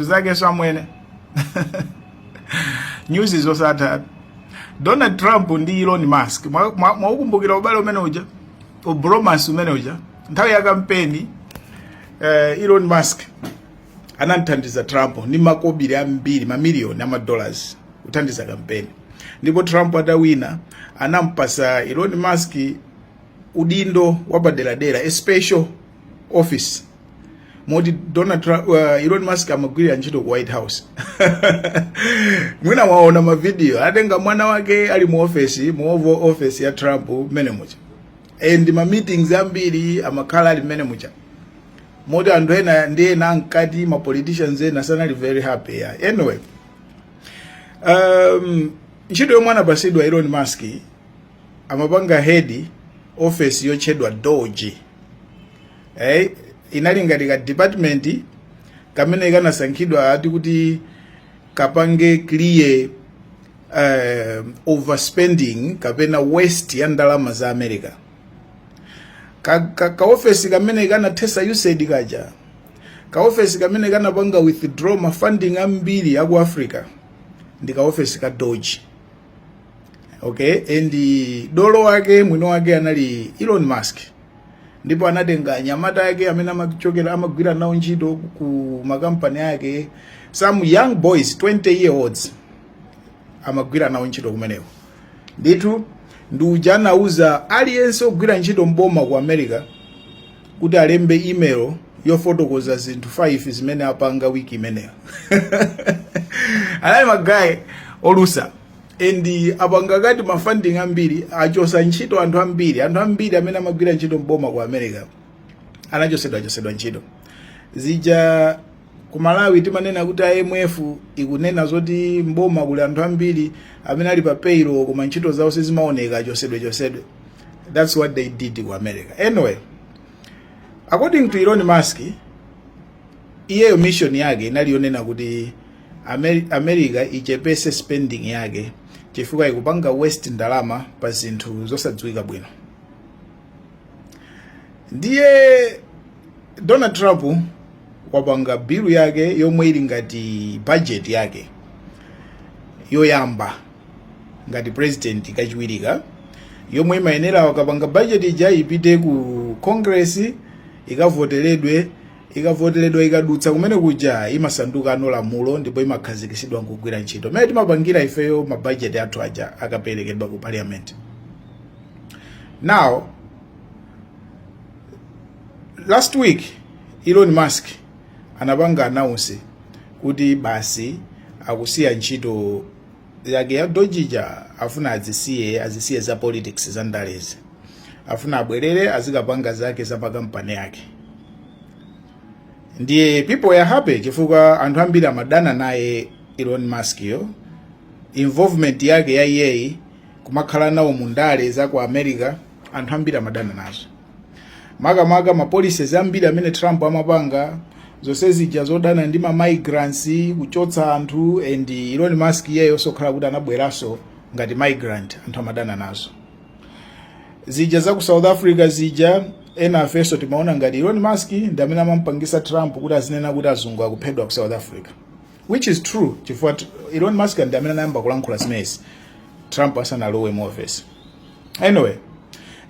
Zinthu zake amwene, news zosatha. Donald Trump ndi Elon Musk, mwaukumbukira ubale umene uja, ubromance umene uja? Nthawi ya kampeni, Elon Musk anamthandiza Trump ndi makobiri ambiri, mamiliyoni amadollars, kuthandiza kampeni. Ndipo Trump atawina, anampasa Elon Musk udindo wapaderadera, a special office, moti Donald Trump, Elon Musk amagwirira ntchito ku White House. Mwina mwaona mavidiyo, atenga mwana wake ali mu office, mu Oval Office ya Trump mmene mucha, and ma meetings ambiri amakhala ali mmene mucha, moti anthu ena ndi ena ankati ma politicians ena sanali very happy. Yeah. Anyway, ntchito yomwe anapasidwa Elon Musk, amapanga head office yotchedwa DOGE. Inali ngati ka department kamene kanasankhidwa ati kuti kapange clear overspending kapena waste ya ndalama za America. Ka office kamene kanathesa USAID kaja, ka office kamene kanapanga withdraw ma funding ambiri aku Africa, ndi ka office ka DOGE. Okay, and dolo wake, mwino wake, anali Elon Musk. Ndipo anatenga anyamata ake amene amachokera, amagwira nawo ntchito ku makampani ake, some young boys, 20-year olds, amagwira nawo ntchito kumeneko ndithu. Ndi uja anauza aliyense ogwira ntchito mboma ku America kuti alembe email yofotokoza zinthu 5 zimene apanga wiki imeneyo. Anali maguy olusa, and apanga cut ma funding ambiri, achosa ntchito anthu ambiri. Anthu ambiri amene amagwira ntchito mboma ku America anachosedwa, achosedwa ntchito. Zija ku Malawi timanena kuti IMF ikunena zoti mboma kuli anthu ambiri amene ali pa payroll koma ntchito zawo sizimaoneka, achosedwe chosedwe. That's what they did ku America. Anyway, according to Elon Musk, iyeyo mission yake inali yonena kuti America ichepese spending yake chifukwa ikupanga waste ndalama pa zinthu zosadziwika bwino. Ndiye Donald Trump wapanga bill yake yomwe ili ngati budget yake yoyamba ngati president kachiwirika, yomwe imayenera wakapanga budget ija ipite ku Congress, ikavoteredwe. Ikavoteredwa, ikadutsa kumene kuja, imasanduka ano lamulo ndipo imakhazikitsidwa nkugwira ntchito, mmene timapangira ifeyo mabudget athu aja akaperekedwa ku parliament. Now, last week Elon Musk anapanga announce kuti basi, akusiya ntchito yake ya DOGE ija, afuna azisiye, azisiye za politics, za ndalezi, afuna abwerere azikapanga zake za makampani yake. Ndiye people are happy chifukwa anthu ambiri amadana naye Elon Musk yo, involvement yake ya iyeyi kumakhala nawo mu ndale za ku America, anthu ambiri amadana nazo, makamaka ma policies ambiri amene Trump amapanga, zonse zija zodana ndi ma migrants, kuchotsa anthu, and Elon Musk iyeyo sokhala kuti anabweranso ngati migrant, anthu amadana nazo. Zija za ku South Africa zija, ena afenso timaona ngati Elon Musk ndi amene amampangisa Trump kuti azinena kuti azungu akuphedwa ku South Africa, which is true, chifukwa Elon Musk ndi amene anayamba kulankhula zimenezi Trump asanalowe mu office. Anyway,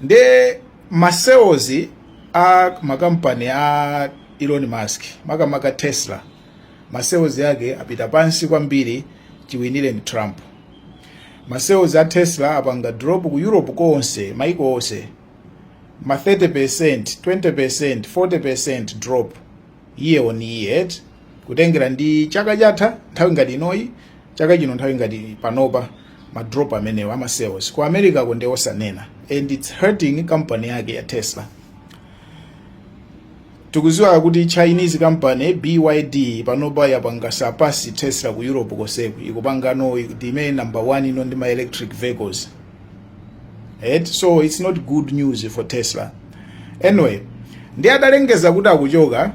nde masales a makampani a Elon Musk, makamaka Tesla, masales yake apita pansi kwambiri chiwinire ni Trump. Masales a Tesla apanga drop ku Europe konse, maiko onse, ma 30%, 20%, 40% drop year on year, kutengera ndi chaka chatha nthawi ngati inoyi, chaka chino nthawi ngati panopa, ma drop amenewo ama sales ku America ko ndi osanena, and it's hurting company yake ya Tesla. Tikuziwa kuti Chinese company BYD panopa yapanga surpass Tesla ku Europe koseku, ikupangano ndimene number one ino ndi ma electric vehicles, right? So it's not good news for Tesla. Anyway, ndi adalengeza kuti akuchoka,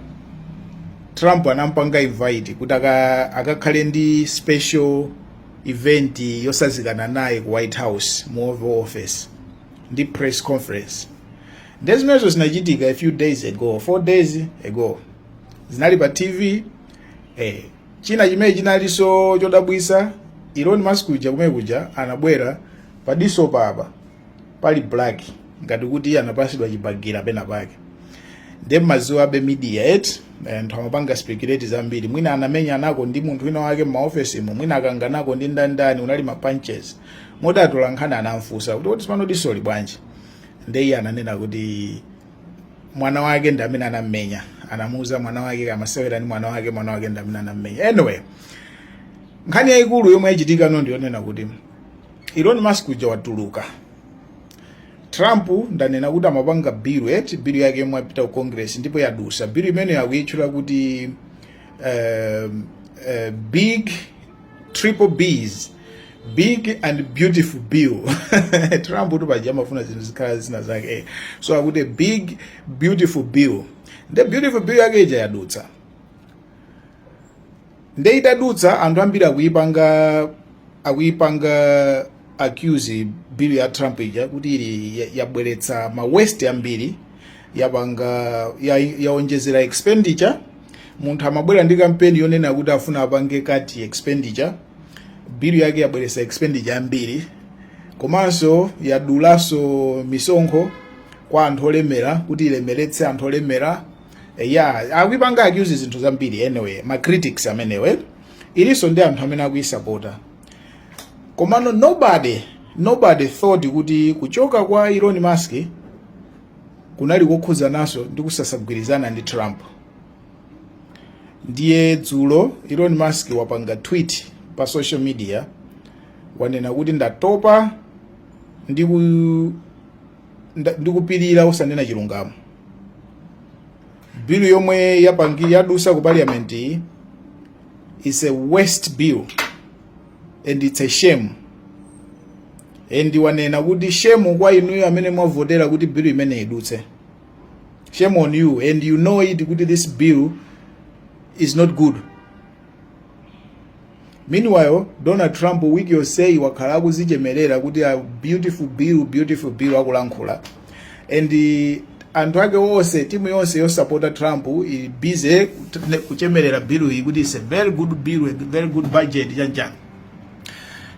Trump anampanga invite kuti akakhale ndi special event yosazikana naye ku White House mu Oval Office ndi press conference. Ndi zimenezo zinachitika a few days ago, 4 days ago, zinali pa TV. China chimene chinalinso chodabwisa, Elon Musk uja kumene kuja anabwera padiso papa pali black, ngati kuti iye anapasidwa chibagera pena pake. Ndiye mmaziwa abe media eti, anthu amapanga speculate zambiri. Mwina anamenya nako ndi munthu wina wake m'maofesi mu, mwina akanga nako ndi ndandani, unali ma punches. Moti atolankhani anamfunsa kuti, "Pano disoli bwanji?" Ndiye iye ananena kuti mwana wake ndi amene anammenya. Anamuuza mwana wake kamasewera ndi mwana wake, mwana wake ndi amene anammenya. Anyway, nkhani yayikulu yomwe yachitika no ndiyonena kuti Elon Musk uja watuluka. Trump, ndanena kuti amapanga bill eti, bill yake yomwe apita ku Congress ndipo yadusa. Bill imene akuyitchula kuti big triple Bs, big and beautiful bill. Trump kuti paja amafuna zinthu zikhala zina zake. So akuti big beautiful bill. The beautiful bill yake ija yadutsa. Nde itadutsa, anthu ambiri akuyipanga accuse bill ya Trump ija kuti ili yabweretsa ma waste ambiri, yapanga yaonjezera expenditure. Munthu amabwera ndi kampeni yonena kuti afuna apange cut expenditure, bill yake yabweretsa expenditure ambiri, komanso yadulanso misonkho kwa anthu olemera kuti ilemeretse anthu olemera. Ya, akuipanga accuse zinthu zambiri. Anyway, ma critics amenewe ilinso ndi anthu amene akuyisapota. Komano nobody thought kuti kuchoka kwa Elon Musk kunali kokhuzananso ndi kusasagwirizana ndi Trump. Ndiye dzulo Elon Musk wapanga tweet pa social media, wanena kuti, "Ndatopa ndi kupirira usanena chilungamo. Bill yomwe yapangi yadusa ku parliament iyi is a waste bill and it's a shame." And wanena kuti, "Shame kwa inuyo amene mwavotera kuti bill imene idutse. Shame on you, and you know it kuti this bill is not good." Meanwhile, Donald Trump wiki yonseyi wakhala akuzichemerera kuti a beautiful bill, beautiful bill, akulankhula, and anthu ake onse, timu yonse yosapota Trump ili busy kuchemerera bill iyi kuti it's a very good bill, a very good budget, chanchani.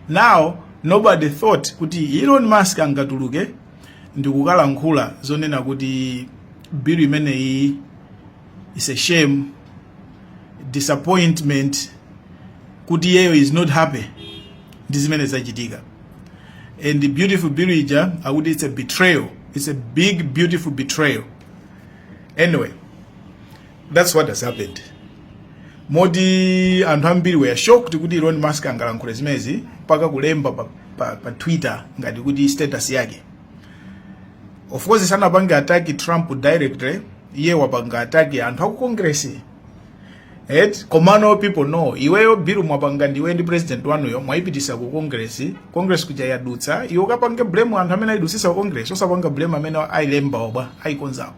Now nobody thought kuti Elon Musk angatuluke ndikukalankhula zonena kuti bill imeneyi is a shame, disappointment, kuti iyeyo is not happy ndi zimene zachitika. And the beautiful bill ija akuti it's a betrayal, it's a big beautiful betrayal. Anyway, that's what has happened. Moti anthu ambiri were shocked kuti Elon Musk angalankhule zimenezi mpaka kulemba pa Twitter ngati kuti status yake. Of course sanapange attack Trump directly, iye wapanga attack anthu aku Congress et. Komano people know iweyo bill mwapanga ndiwe ndi president wanuyo, mwayipitisa ku Congress, Congress kuja yadutsa. Iwe ukapange blame anthu amene ayidusisa ku Congress, osapanga blame amene ayilemba obwa ayikonzawo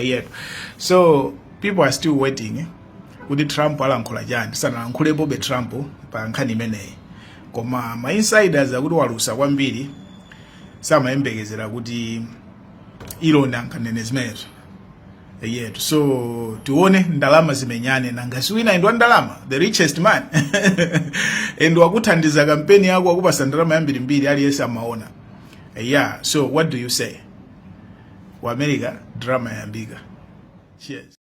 yetu. So people are still waiting kuti Trump alankhula chani. Sanalankhulepobe Trump pa nkhani imeneyi, koma ma insiders akuti walusa kwambiri, samayembekezera kuti Elon anganene zimenezo yetu. So tione, ndalama zimenyane. Nanga si wina ndi wa ndalama, the richest man, and wakuthandiza kampeni yako, akupasa ndalama yambirimbiri, aliyense amaona. Yeah, so what do you say? Ku America drama yayambika. Cheers.